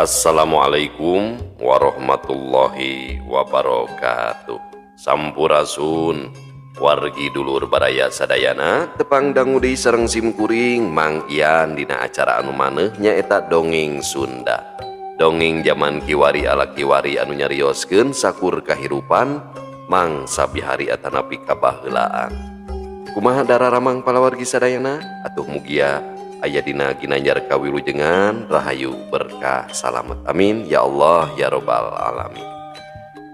Assalamualaikum warahmatullahi wabarakatuh. Sampurasun wargi dulur baraya sadayana, tepang dangu deui sareng simkuring Mang Ian dina acara anu maneuh nyaeta Dongeng Sunda. Dongeng zaman kiwari ala kiwari anu nyarioskeun sakur kahirupan mangsa bihari atanapi kabaheulaan. Kumaha dararamang palawargi sadayana? Atuh mugia aya dina ginanjar kawilujengan, rahayu, berkah, salamet. Amin ya Allah ya robbal alamin.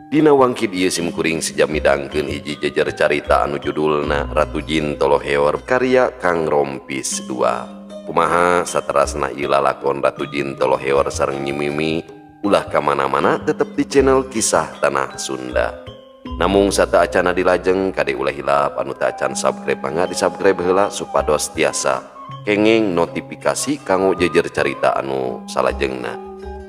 Dina wangkid ieu simkuring seja midangkeun hiji jejer carita anu judulna Ratu Jin Toloheor karya Kang Rompis 2. Kumaha saterasna ieu lalakon Ratu Jin Toloheor sareng Nyi Mimi, ulah ka mana-mana, tetep di channel Kisah Tanah Sunda. Namung sateuacana dilajeng, kade ulah hilap anu teu acan subscribe, mangga di subscribe heula supados tiasa kenging notifikasi kanggo jejer carita anu salajengna.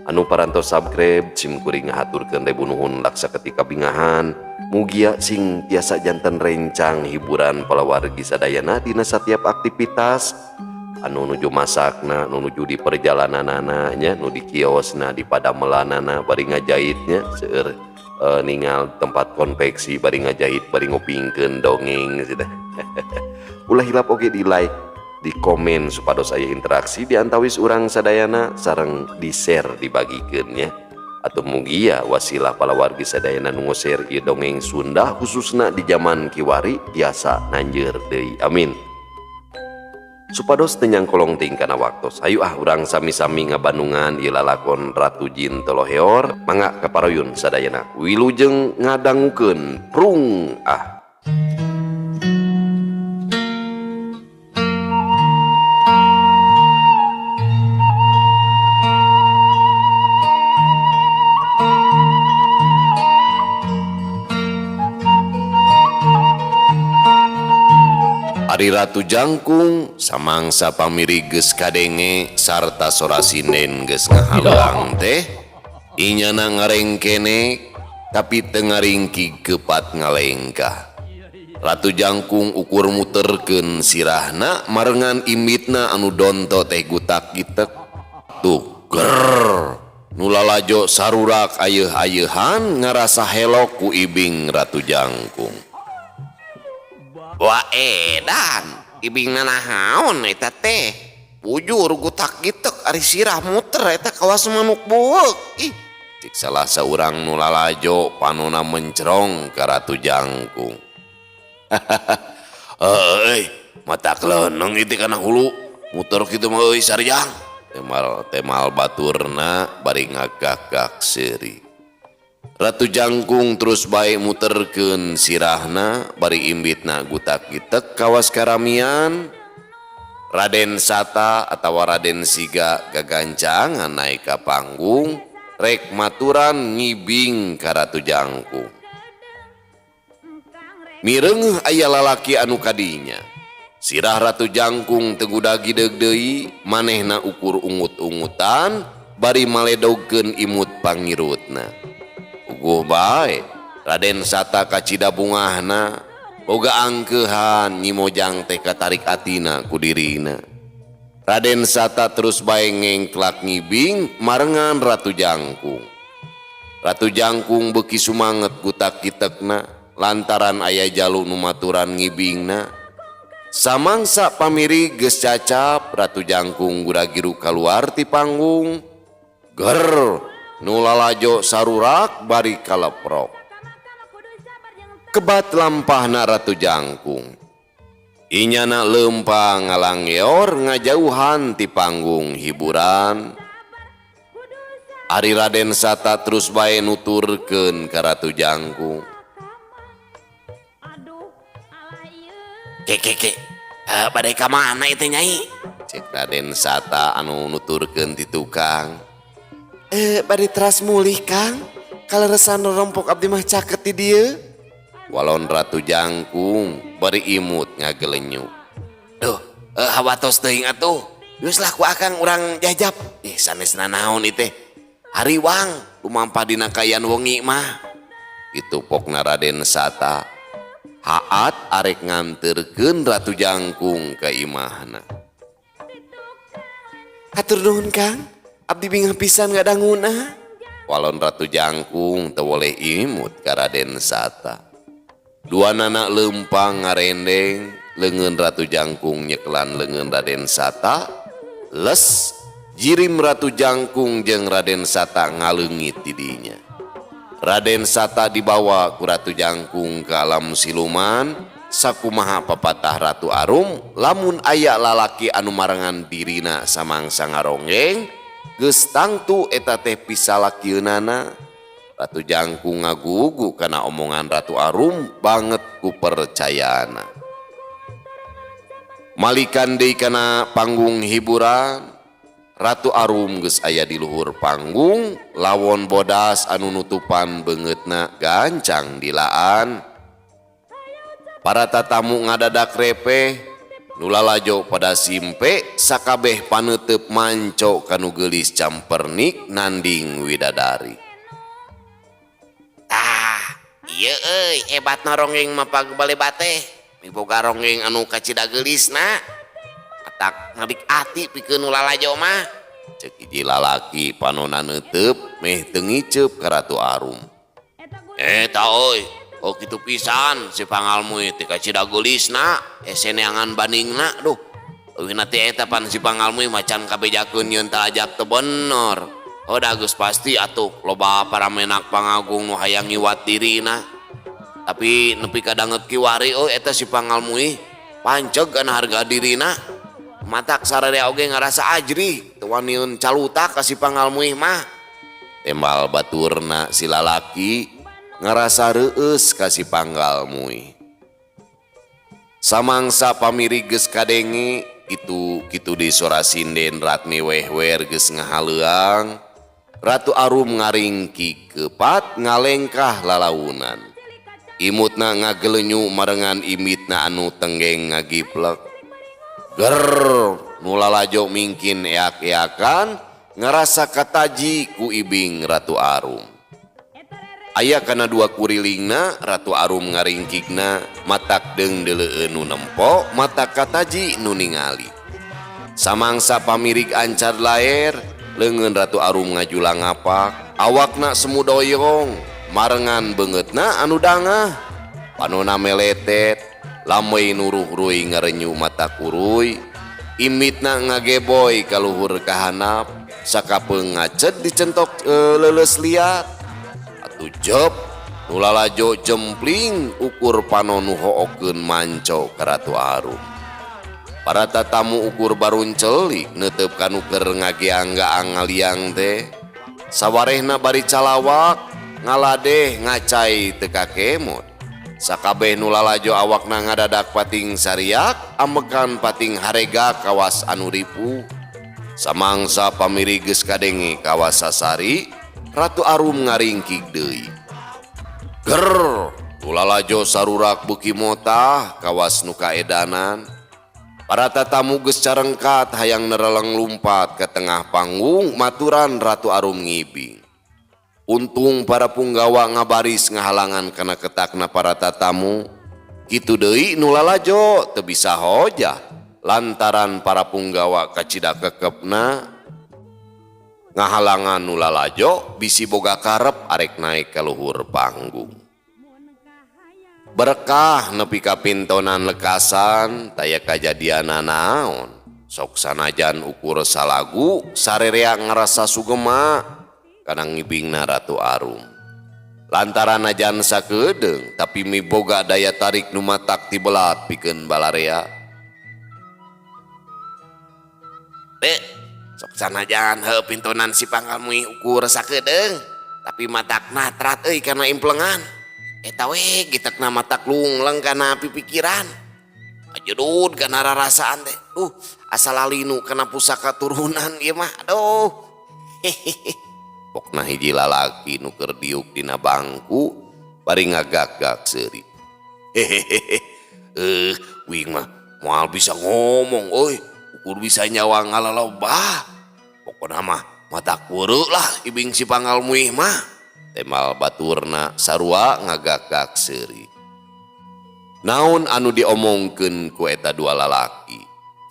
Anu parantos subscribe, simkuring ngahaturkeun ribu nuhun laksa ketika bingahan. Mugia sing tiasa janten rencang hiburan palawargi sadayana dina setiap aktivitas, anu nuju masakna, nu nuju di perjalananana nya, nu di kiosna, di padamelanana bari ngajahitnya, seueur ningal tempat konveksi bari ngajahit bari ngupingkeun dongeng gitu. Ulah hilap oge di like, di komen supados aya interaksi di antawis urang sadayana, sareng di share, dibagikeun nya. Atau mugia wasilah palawargi sadayana nu share ieu dongeng Sunda khususna di zaman kiwari tiasa nanjeur deui, amin. Supados teu nyangkolong teuing kana waktos, ayo ah urang sami-sami ngabandungan ieu lalakon Ratu Jin Toloheor. Mangga kaparuyun sadayana, wilujeng ngadangukeun, prung ah. Ari Ratu Jangkung samangsa pamiri geus kadenge sarta sora sinden geus ngahalang teh, inyana ngarengkenek tapi teu ngaringkig kepat ngalengkah. Ratu Jangkung ukur muterkeun sirahna marengan imitna anu donto teh gutak gitek. Tuh ger nu lalajo sarurak ayeuh-ayeuhan ngarasa helok ku ibing Ratu Jangkung. Wah edan, ibing nanahaon eta teh. Bujur gutak gitek ari sirah muter eta kawas manuk bueuk. Ih, cik salah saurang nu lalajo panona mencerong ka Ratu Jangkung. Euy, mata keleneng itu kana hulu muter kitu mah euy sarjang. Temal temal baturna bari ngagak-gak seuri. Ratu Jangkung terus bae muterkeun sirahna bari imbitna gutak gitek kawas karamian. Raden Sata atawa Raden Siga gagancangan naik ka panggung rek maturan ngibing ka Ratu Jangkung. Mireungeuh aya lalaki anu kadinya. Sirah Ratu Jangkung teu gudag-gideg deui, manehna ukur ungut-ungutan bari maledogkeun imut pangirutna. Uguh bae Raden Sata kacida bungahna, boga angkeuhan Nyi Mojang teh katarik atina ku dirina. Raden Sata terus bae ngengklak ngibing marengan Ratu Jangkung. Ratu Jangkung beuki sumanget gutak kitekna lantaran aya jalu nu maturan ngibingna. Samangsa pamiri geus cacap, Ratu Jangkung guragiru kaluar ti panggung. Ger nu lalajo sarurak bari kaleprok. Kebat lampahna Ratu Jangkung. Inyana leumpang ngalanggeor ngajauhan ti panggung hiburan. Ari Raden Sata terus bae nuturkeun ka Ratu Jangkung. Ke ke ke, bade ka mana itu nyai? Cek Raden Sata anu nuturkeun ti tukang. Bade teras mulih Kang, kaleresan rompok abdi mah caket di dieu. Walon Ratu Jangkung bari imut ngagelenyuk. Duh, hawatos teuing atuh. Geus lah ku akang urang jajap. Ih, sanesna naon ieu teh? Hariwang lumampah dina kayan wengi mah. Itu pokna Raden Sata. Haat arek nganterkeun Ratu Jangkung ka imahna. Hatur nuhun Kang. Abdi bingah pisan ngadanguna. Walon Ratu Jangkung teu woleh imut ka Raden Sata. Duanana leumpang ngarendeng, leungeun Ratu Jangkung nyekelan leungeun Raden Sata, les jirim Ratu Jangkung jeung Raden Sata ngaleungit di dinya. Raden Sata dibawa ku Ratu Jangkung ke alam siluman, sakumaha papatah Ratu Arum lamun aya lalaki anu marengan dirina samangsa ngaronggeng, geus tangtu eta teh pisalakieunana. Ratu Jangkung ngagugu kana omongan Ratu Arum banget ku percayana. Malikan deui kana panggung hiburan, Ratu Arum geus aya di luhur panggung, lawon bodas anu nutupan beungeutna gancang dilaan. Para tatamu ngadadak repeh, nu lalajo pada simpe, sakabeh paneuteub manco kanu geulis campernik nanding widadari. Tah, ieu euy hebatna ronggeng mah pag bale teh. Miboga ronggeng anu kacida geulisna. Matak ngadik ati pikeun nu lalajo mah. Ceuk hiji lalaki panona neuteub meh teu ngiceup ka Ratu Arum. Eta euy, oh kitu pisan si Pangalmuy teh kacida geulisna, hese neangan bandingna duh. Leuwihna ti eta pan si Pangalmuy macan kabejakeun yeun talajak teu bener. Oh da geus pasti atuh loba para menak pangagung nu hayang ngiwat dirina. Tapi nepi ka danget kiwari euy eta si Pangalmuy panceg kana harga dirina. Matak sararea oge ngarasa ajrih teu waniun calutak ka si Pangalmuy mah. Tembal baturna si lalaki ngarasa reueus ka si Panggalmuy. Samangsa pamiri geus kadenge kitu kitu di sora sinden Ratmi wehwer geus ngahaleuang. Ratu Arum ngaringkik kepat ngalengkah lalaunan. Imutna ngagelenyu marengan imitna anu tenggeng ngagiplek. Ger nu lalajo mingkin eak-eakan ngarasa kataji ku ibing Ratu Arum. Aya kana dua kurilingna Ratu Arum ngaringkikna matak deung deuleueun nu nempo mata kataji nu ningali. Samangsa pamirik ancar laer leungeun Ratu Arum ngajulang ngapak awakna semu doyong marengan beungeutna anu dangah panona meletet lamei nuruh-ruy ngarenyu mata kuruy imitna ngageboy kaluhur kahanap sakapeung ngacet dicentok leuleus liat atuh jep nu lalajo jempling ukur panon nu hookeun manco ka Ratu Arum. Para tatamu ukur baruncelik neuteup ka nu keur ngageang-gaang ngaliang teh sawarehna bari calawak ngaladeh ngacai teu kakemot. Sakabeh nu lalajo awakna ngadadak pating sariak amekan pating harega kawas anu ripuh. Samangsa pamiri geus kadenge kawas sasari, Ratu Arum ngaringkik deui. Ger, nu lalajo sarurak beuki motah kawas nu kaedanan. Para tatamu geus carengkat hayang nereleng lumpat ke tengah panggung maturan Ratu Arum ngibing. Untung para punggawa ngabaris ngahalangan kana ketakna para tatamu. Kitu deui nu lalajo teu bisa hojah lantaran para punggawa kacida kekepna ngahalangan nu lalajo bisi boga karep arek naik ka luhur panggung. Berkah nepi ka pintonan lekasan taya kajadian naon. Sok sanajan ukur salagu sarerea ngarasa sugema kana ngibingna Ratu Arum. Lantaran najan sakedeung tapi miboga daya tarik nu matak tibelat pikeun balarea. Dek, sok sanajan heuh pintonan si Panggalmuy ukur sakedeung tapi matakna trat euy kana implengan. Eta we gitekna matak lungleng kana pipikiran. Ajedud kana rarasaan teh. Duh, asal lalinu kana pusaka turunan ieu mah. Aduh. Hehehe. Pokna hiji lalaki nu keur diuk dina bangku bari ngagak-gak seuri. Hehehe. Wing mah moal bisa ngomong euy. Ukur bisa nyawa ngalalobah. Pokona mah matak weureu lah ibing si Panggalmuy mah. Temal baturna sarua ngagak-gak seuri. Naon anu diomongkeun ku eta dua lalaki?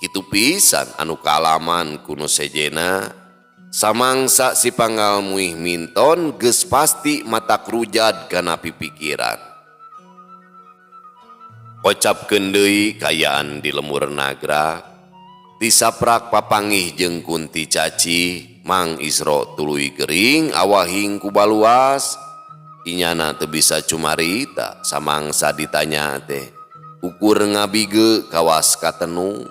Kitu pisan anu kaalaman ku nu sejena. Samangsa si panggal muih minton geus pasti matak rujad kana pipikiran. Kocapkeun deui kaayaan di lembur Nagrak. Tisaprak papanggih jeung Kunti Cacih, Mang Isro tuluy gering awahing ku baluas. Inyana teu bisa cumarita samangsa ditanya teh. Ukur ngabige kawas katenu.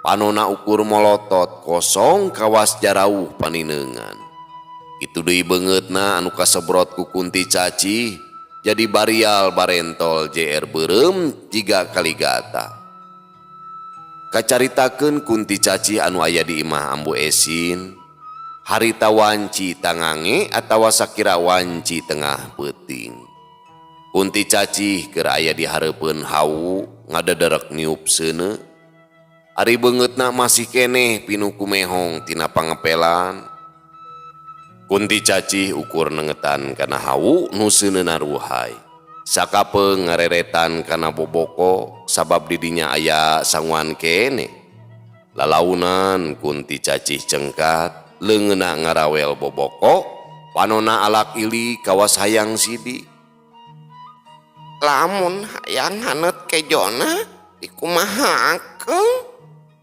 Panona ukur molotot kosong kawas jarauh panineungan. Kitu deui beungeutna anu kasebrot ku Kunti Cacih jadi barial barentol JR beureum jiga kaligata. Kacaritakeun Kunti Cacih anu aya di imah Ambu Esin, harita wanci tangange atawa sakira wanci tengah peuting. Kunti Cacih keur aya di hareupeun hawu ngadederek niup seuneu. Ari beungeutna masih keneh pinuh ku mehong tina pangepelan. Kunti Cacih ukur nengetan kana hawu nu seuneuna ruhay. Sakapeung ngareretan kana boboko sabab didinya aya sanguan keneh. Lalaunan Kunti Cacih cengkat leungeunna ngarawel boboko panona alak ili kawas hayang sidi. Lamun hayang haneut kejona dikumahakeun?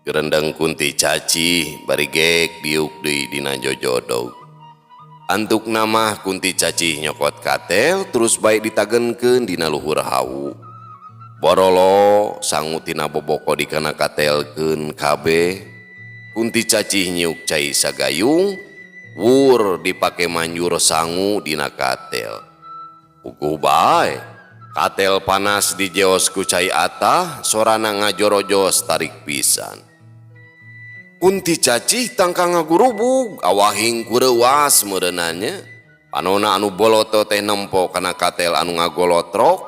Gerendeng Kunti Cacih bari gek diuk deui dina jojodog. Antuk namah Kunti Cacih nyokot katel terus bae ditagenkeun dina luhur hawu. Borolo sangu tina boboko dikana katelkeun kabeh. Kunti Cacih nyiuk cai sagayung, wur dipake manjur sangu dina katel. Puguh bae, katel panas dijeos ku cai atah, sorana ngajorojos tarik pisan. Kunti Cacih tangka ngagurubug, awahing kureuwas meureunanya. Panona anu boloto teh nempo kana katel anu ngagolotrok.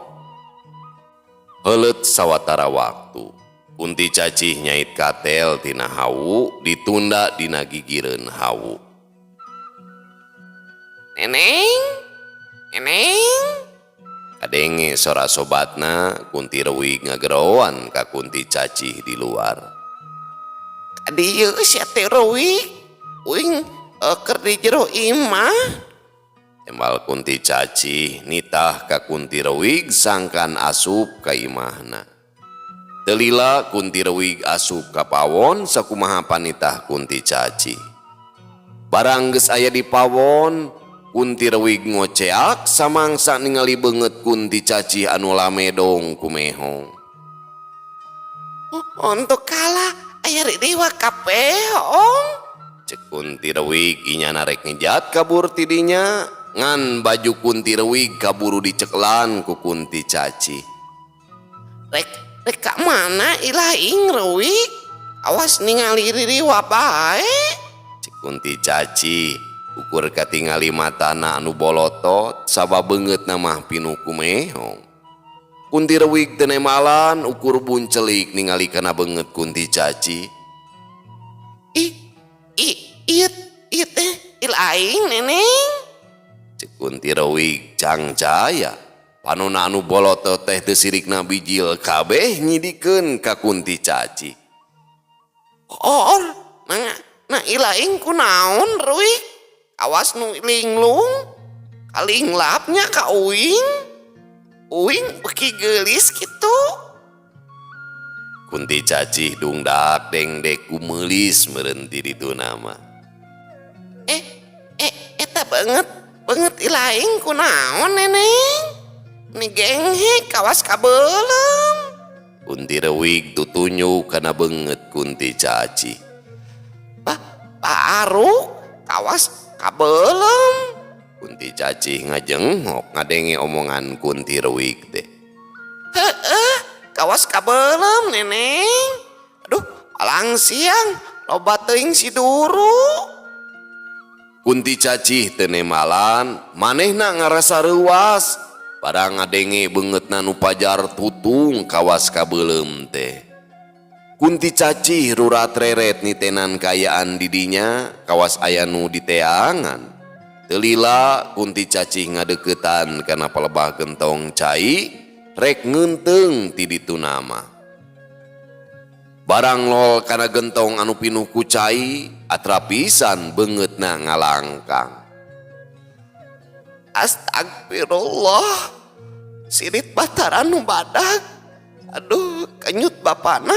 Heuleut sawatara waktu, Kunti Cacih nyait katel tina hawu, ditunda dina gigireun hawu. Neneng, neneng. Kadenge sora sobatna, Kunti Rewig ngageroan ka Kunti Cacih di luar. Dieu sia teh Rewig, uing keur di jero imah. Tembal Kunti Cacih nitah ka Kunti Rewig sangkan asup ka imahna. Teu lila Kunti Rewig asup ka pawon sakumaha panitah Kunti Cacih. Barang geus aya di pawon, Kunti Rewig ngoceak samangsa ningali beungeut Kunti Cacih anu lamedong kumehong. Untuk kalah aya riwa kapeong. Cek Kunti Rewig inyana rek ngejat kabur tidinya, ngan baju Kunti Rewig kaburu diceklan ku Kunti Cacih. Rek rek ka mana ilaing Rewig? Awas ningali ririwa bae. Cek Kunti Cacih ukur katingali matana anu bolotot sabab beungeutna mah pinuh ku mehong. Kunti Rewig teu nemalan ukur buncelik ningali kana beungeut Kunti Cacih. Ih, ih, ieu ieu teh ilaing neneng. Cek Kunti Rewig cangcaya. Panona anu bolotot teh teu sirikna bijil kabeh nyidikeun ka Kunti Cacih. Or, nah ilaing kunaon Rewig? Awas nu linglung, kalinglapnya ka uing. Uing beuki geulis kitu. Kunti Cacih dungdak dengdek kumeulis meureun ti ditu nama. Eta beungeut ilaing kunaon neneng? Ni genghe kawas kabeuleum. Kunti Rewig tutunjuk kana beungeut Kunti Cacih. Paruk kawas kabeuleum. Kunti Cacih ngajenghok ngadenge omongan Kunti Rewig teh. Heeh, kawas kabeuleum neneng. Aduh, palang siang loba teuing si duru. Kunti Cacih teu nemalan, manehna ngarasa reuas. Barang ngadenge beungeutna nu pajar tutung kawas kabeuleum teh. Kunti Cacih rurat reret nitenan kaayaan didinya kawas aya nu diteangan. Teu lila Kunti Cacih ngadeukeutan kana palebah gentong cai rek ngeunteung ti ditu nama. Barang lol kana gentong anu pinuh ku cai, atra pisan beungeutna ngalangkang. Astagfirullah. Sirit Batara nu badag. Aduh, kenyut bapana.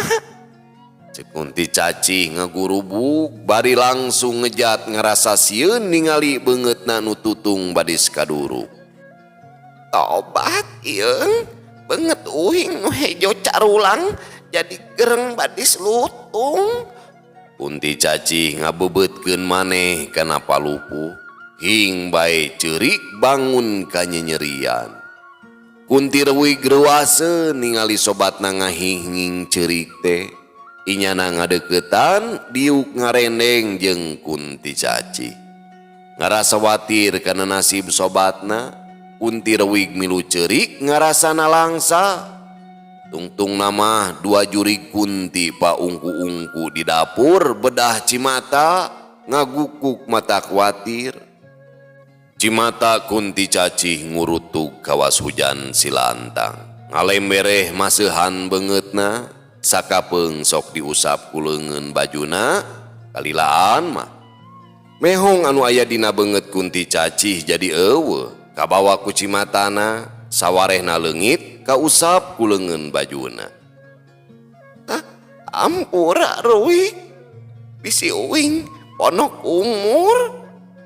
Cek Kunti Cacih ngagurubug bari langsung ngejat ngerasa sieun ningali beungeutna nu tutung badis kaduruk. Tobat ieung, beungeut uing nu hejo carulang jadi gereng badis lutung. Kunti Cacih ngabebeutkeun maneh kana palupuh hing bae ceurik bangun kanyenyerian. Kunti Rewig reuaseun ningali sobatna ngahihnging ceurik teh. Inyana ngadeukeutan diuk ngarendeng jeung Kunti Cacih. Ngarasa watir kana nasib sobatna, Kunti Rewig milu ceurik ngarasa nalangsa. Tungtung nama dua jurig Kunti paungku-ungku di dapur bedah cimata ngagukuk mata khawatir. Cimata Kunti Cacih ngurutug kawas hujan silantang. Ngalembereh maseuhan beungeutna, sakapeung sok diusap ku leungeun bajuna, kalilaan mah. Mehong anu aya dina beungeut Kunti Cacih jadi eueuh, kabawa ku cimatana, sawarehna leungit kausap ku leungeun bajuna. Hah, ampura Rewig, bisi uing ponok umur.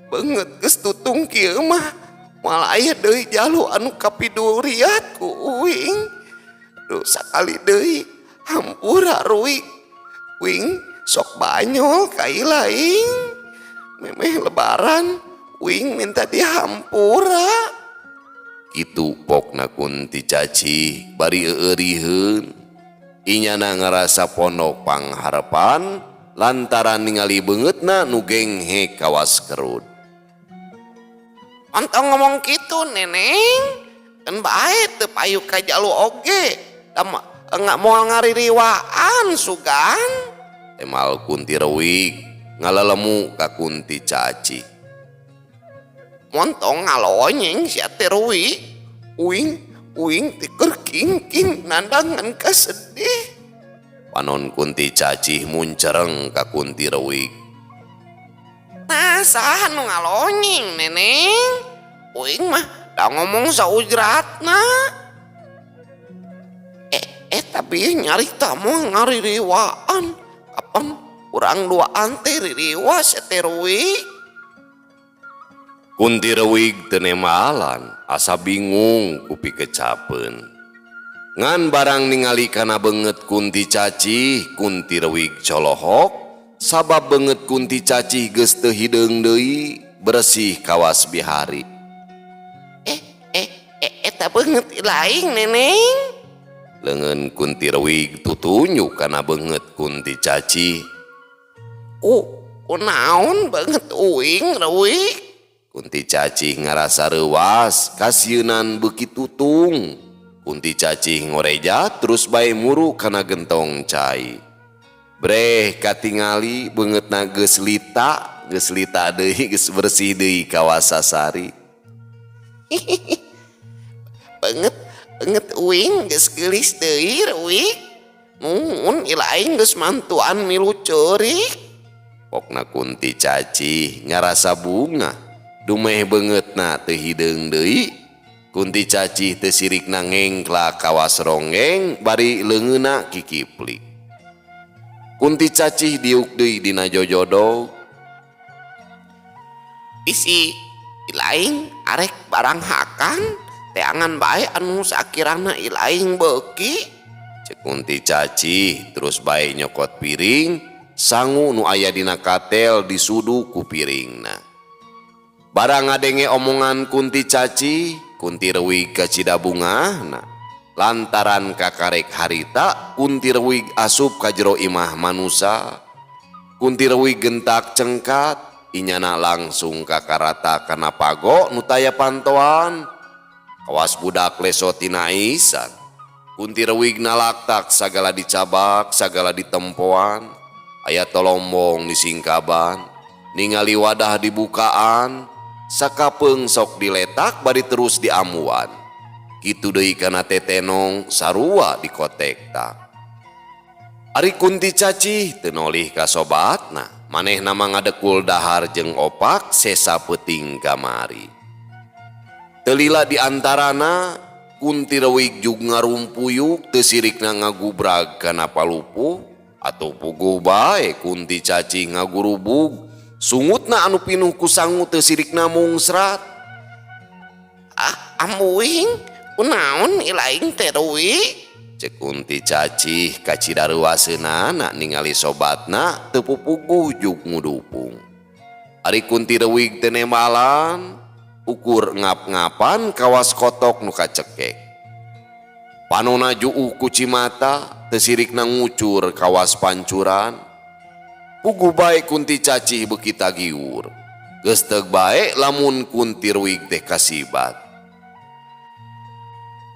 Beungeut geus tutung kieu mah moal aya deui jalu anu kapiduriat ku uing. Duh, sakali deui hampura Rewig. Uing sok banyol ka ilaing. Memeh lebaran uing minta dihampura. Kitu pokna Kunti Cacih bari eueuriheun. Inyana ngarasa pondok pangharepan lantaran ningali beungeutna nu genghe kawas kerut. Ontong ngomong kitu neneng, kan bae teu payu ka jalu oge. Da mah enggak moal ngaririwaan sugan. Temal Kunti Rewig ngalalemu ka Kunti Cacih. Montong ngalonyeng sia teh Rewig. Uing uing teh keur kingking nandangan kasedih. Panon Kunti Cacih muncereng ka Kunti Rewig. Nah, saha nu ngalonyeng neneng? Uing mah da ngomong saujratna. Tapi nyarita mah ngaririwaan. Kapan urang duaan teh ririwa sia teh Rewig? Kunti Rewig teu nemalan, asa bingung ku pikecapeun. Ngan barang ningali kana beungeut Kunti Cacih, Kunti Rewig colohok, sabab beungeut Kunti Cacih geus teu hideung deui, beresih kawas bihari. Eta beungeut ilaing neneng. Leungeun Kunti Rewig tutunjuk kana beungeut Kunti Cacih. Kunaon beungeut uing Rewig? Kunti Cacih ngarasa reuas, kasieunan beuki tutung. Kunti Cacih ngoreja terus bae muru kana gentong cai. Breh katingali beungeutna geus lita deui, geus bersih deui kawas sasari. Beungeut uing geus geulis deui Rewig. Nuhun ilaing geus mantuan milu ceurik. Pokna Kunti Cacih ngarasa bunga, dumeh beungeutna teu hideung deui. Kunti Cacih teu sirikna ngengklak kawas ronggeng bari leungeunna kikiplik. Kunti Cacih diuk deui dina jojodog. Bisi ilaing arek barang hakan teangan bae anu sakirana ilaing beuki. Cek Kunti Cacih terus bae nyokot piring, sangu nu aya dina katel disudu ku piringna. Barang ngadenge omongan Kunti Cacih, Kunti Rewig kacida bungahna. Lantaran kakarek harita, Kunti Rewig asup ka jero imah manusa. Kunti Rewig gentak cengkat, inyana langsung kakarata kana pago nu taya pantoan. Kawas budak leso tina isan. Kunti Rewig nalaktak sagala dicabak, sagala ditempoan. Aya tolombong disingkaban, ningali wadah dibukaan, sakapeung sok diletak bari terus diamuan. Kitu deui kana tetenong sarua dikotekta. Ari Kunti Cacih teu nolih ka sobatna, manehna mah ngadekul dahar jeung opak sesa peuting kamari. Teu lila di antarana Kunti Rewig jug ngarumpuyuk teu sirikna ngagubrag kana palupuh atuh puguh bae Kunti Cacih ngagurubug sungutna anu pinuh ku sangu teu sirikna mungsrat. Ah, ambuing, kunaon ilaing teh Rewig? Cek Kunti Cacih kacida reuaseunana ningali sobatna teu pupuguh jug ngudupung. Ari Kunti Rewig teu nembalan, ukur ngap-ngapan kawas kotok nu kacekek. Panona juuh ku cimata, teu sirikna ngucur kawas pancuran. Puguh bae Kunti Cacih beuki tagiwur. Geus bae lamun Kunti Rewig teh kasibat.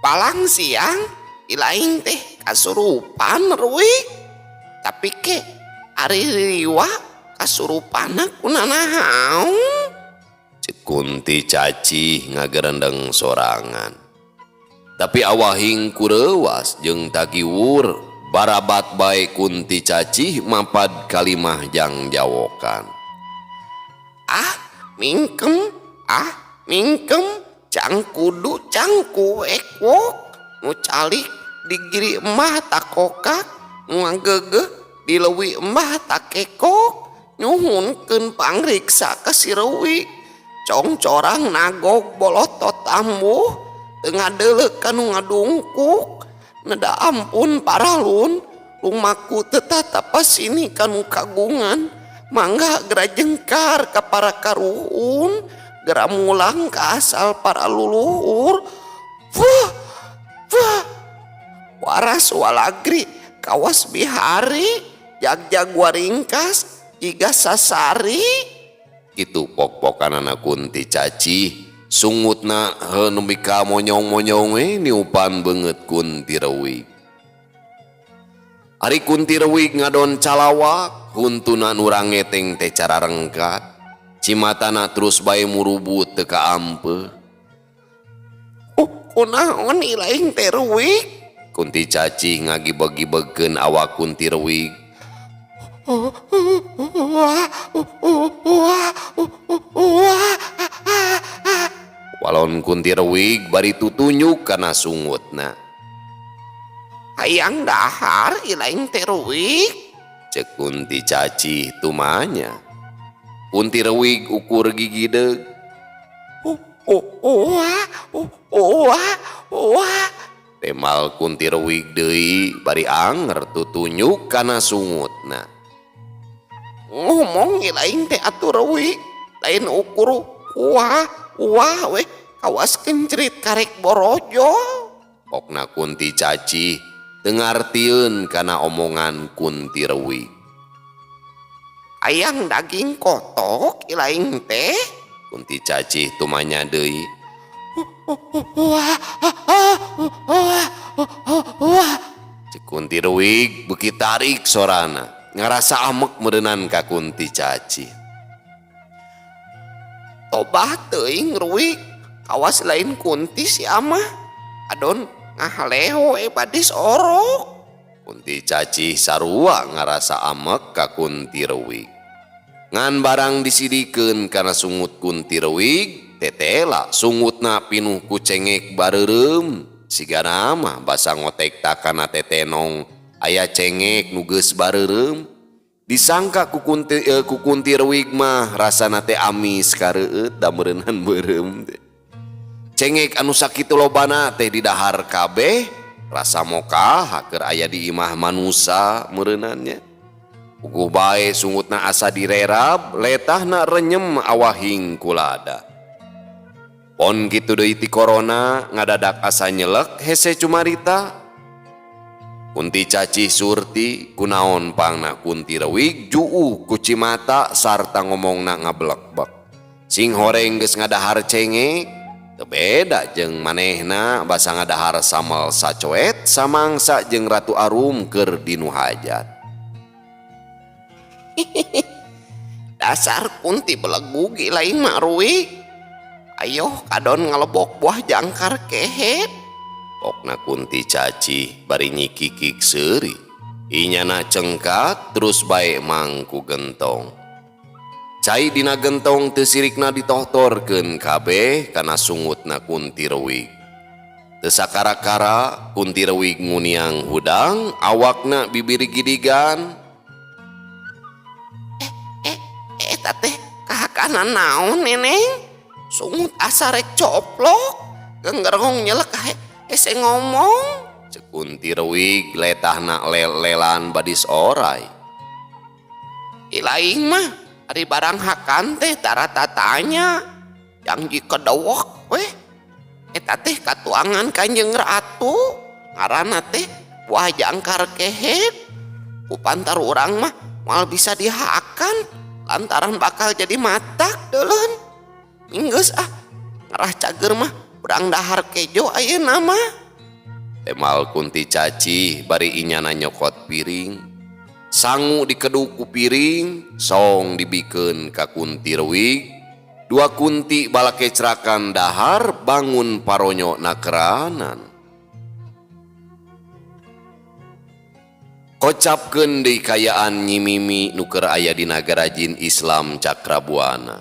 Palang siang ilaing teh kasurupan Rewig. Tapi ke ari riwa kasurupana kunanaon? Cek Kunti Cacih ngagerendeng sorangan. Tapi awahing ku reuwas jeung tagiwur barabat bae Kunti Cacih mapad kalimah jang jawokan. Ah, mingkem, ah, mingkem, cang kudu cang kuwek-wok, nu calik di giri emah takokak, nu ngagegeh di leuwi emah takekok, nyuhunkeun pangriksa ka si Rewig. Congcorang nagog bolotot ambuh, teu ngadeuleu ka nu ngadungkuk, neda ampun paralun, lumaku teu tatapa sini ka nu kagungan, mangga gera jengkar ka para karuhun, gera mulang ka asal para luluhur. Fuh, fuh. Waras walagri kawas bihari, jagjag waringkas jiga sasari. Kitu pok-pokanana Kunti Cacih, sungutna heuh nepi ka monyong-monyong we niupan beungeut Kunti Rewig. Ari Kunti Rewig ngadon calawak, huntuna nu rangeteng teh cararengkat. Cimatana terus bae murubut teu kaampeuh. Oh, kunaon ilaing teh Rewig? Kunti Cacih ngagibeg-gibegkeun awak Kunti Rewig. Walon Kunti Rewig bari tutunyuk kana sungutna. Hayang dahar ilaing teh Rewig? Cek Kunti Cacih tumanya. Kunti Rewig ukur gigideug. Temal Kunti Rewig deui bari anger tutunyuk kana sungutna. Ngomong ilaing teh atuh Rewig, lain ukur wah wah weh kawas kencrit karek borojo. Pokna Kunti Cacih teu ngartieun kana omongan Kunti Rewig. Hayang daging kotok ilaing teh? Kunti Cacih tumanya deui. Cek Kunti Rewig beuki tarik sorana, ngarasa amek meureunan ka Kunti Cacih. Tobah teuing Rewig, kawas lain kunti si amah. Adon ngahaleho badis orok. Kunti Cacih sarua ngarasa amek ka Kunti Rewig. Ngan barang disidikeun kana sungut Kunti Rewig, tetela sungutna pinuh ku cengek bareureum. Sigana mah basa ngotek takana tetenong aya cengek nu geus bareureum. Disangka ku Kunti Rewig mah rasana teh amis kareueut da meureunan beureum teh. Cengek anu sakitu lobana teh didahar kabeh, rasa moka keur aya di imah manusa meureunannya. Puguh bae sungutna asa direrab, letahna renyem awahing kulada. Pon kitu deui ti korona ngadadak asa nyelek hese cumarita. Kunti Cacih surti kunaon pangna Kunti Rewig juuh ku cimata sarta ngomongna ngablekbek. Sing horeng geus ngadahar cengek, teu beda jeung manehna basa ngadahar samel sacoet samangsa jeung Ratu Arum keur dinu hajat. Dasar Kunti belegug lain mah Rewig. Ayo kadon ngalebok buah jangkar kehet. Pokna Kunti Cacih bari nyikikik seuri. Inyana cengkat terus bae mangku gentong. Cai dina gentong teu sirikna ditohtorkeun kabeh kana sungutna Kunti Rewig. Teu sakara-kara Kunti Rewig nguniang hudang awakna bibir gidigan. Eta teh kahakanan naon neneng? Sungut asa rek coplok. Genggerong nyelek hese ngomong. Cek Kunti Rewig letahna lel-lelan badis orai. Ilaing mah ari barang hakan teh tara tatanya. Jangji kedewek weh. Eta teh katuangan Kanjeng Ratu. Ngaranna teh buah jangkar kehet. Ku pantar urang mah moal bisa dihakan lantaran bakal jadi matak deuleun. Enggeus ah ngarah cager mah urang dahar kejo ayeuna mah. Temal Kunti Caci bari inyana nyokot piring. Sangu dikeduk ku piring, song dibikeun ka Kunti Rewig. Dua kunti balakecrakan dahar bangun paronyo nakeranan. Kocapkeun deui kayaan Nyi Mimi nu keur aya di nagara jin Islam Cakrabuana.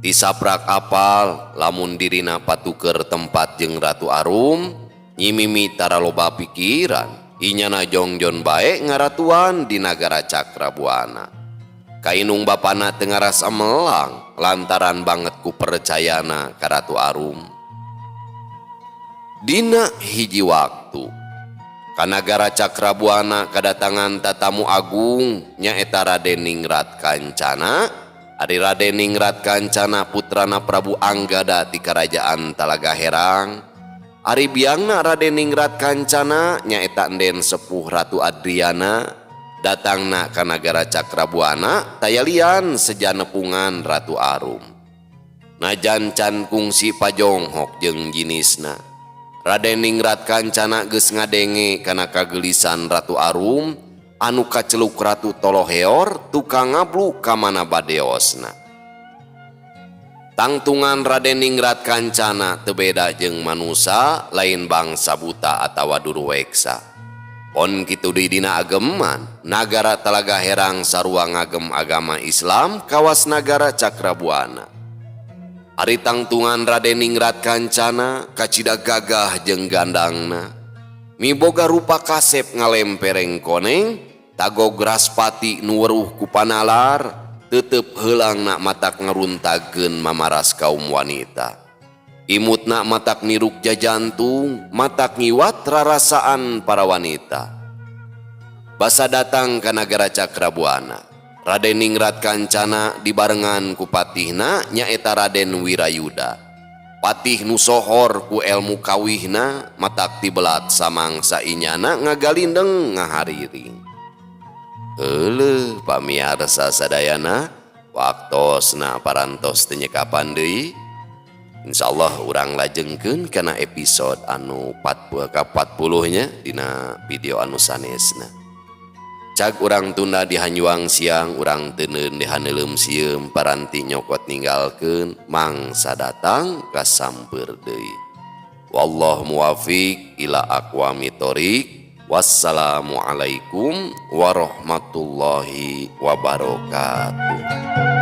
Tisaprak apal lamun dirina patuker tempat jeung Ratu Arum, Nyi Mimi tara loba pikiran, inyana jongjon bae ngaratuan di nagara Cakrabuana. Kainung bapana teu ngarasa melang lantaran banget ku percayana ka Ratu Arum. Dina hiji waktu ka nagara Cakrabuana kadatangan tatamu agung nyaeta Raden Ningrat Kancana. Ari Raden Ningrat Kancana putrana Prabu Anggada ti Karajaan Talaga Herang. Ari biangna Raden Ningrat Kancana nyaeta Enden Sepuh Ratu Adriana. Datangna ka nagara Cakrabuana tayalian sejanepungan Ratu Arum. Najan can kungsi pajonghok jeung jinisna. Raden Ningrat Kancana geus ngadenge kana kagelisan Ratu Arum anu kaceluk Ratu Toloheor tukang ngablu ka mana badeosna. Tangtungan Raden Ningrat Kancana teu beda jeung manusa lain bangsa buta atawa durweksa. Pon kitu deui dina ageman, nagara Talaga Herang sarua ngagem agama Islam kawas nagara Cakrabuana. Ari tangtungan Raden Ningrat Kancana kacida gagah jeung gandangna. Miboga rupa kasep ngalempereng koneng, tagog raspati nu weruh ku panalar, tetep heulangna matak ngeruntageun mamaras kaum wanita. Imutna matak niruk jajantung, matak ngiwat rarasaan para wanita. Basa datang ka nagara Cakrabuana. Raden Ningrat Kancana dibarengan ku patihna nyaeta Raden Wirayuda. Patih nu sohor ku elmu kawihna matak tibelat samangsa inyana ngagalindeng ngahariring. Euleuh pamiarsa sadayana, waktosna parantos teu nyekapan deui. Insyaallah urang lajengkeun kana episode anu 40 nya dina video anu sanesna. Cag urang tunda di hanjuang siang, urang teuneun di haneuleum sieum, paranti nyokot ninggalkeun mangsa datang kasamper deui. Wallahu muwafiq ila aqwamit thoriq. Wassalamualaikum warahmatullahi wabarakatuh.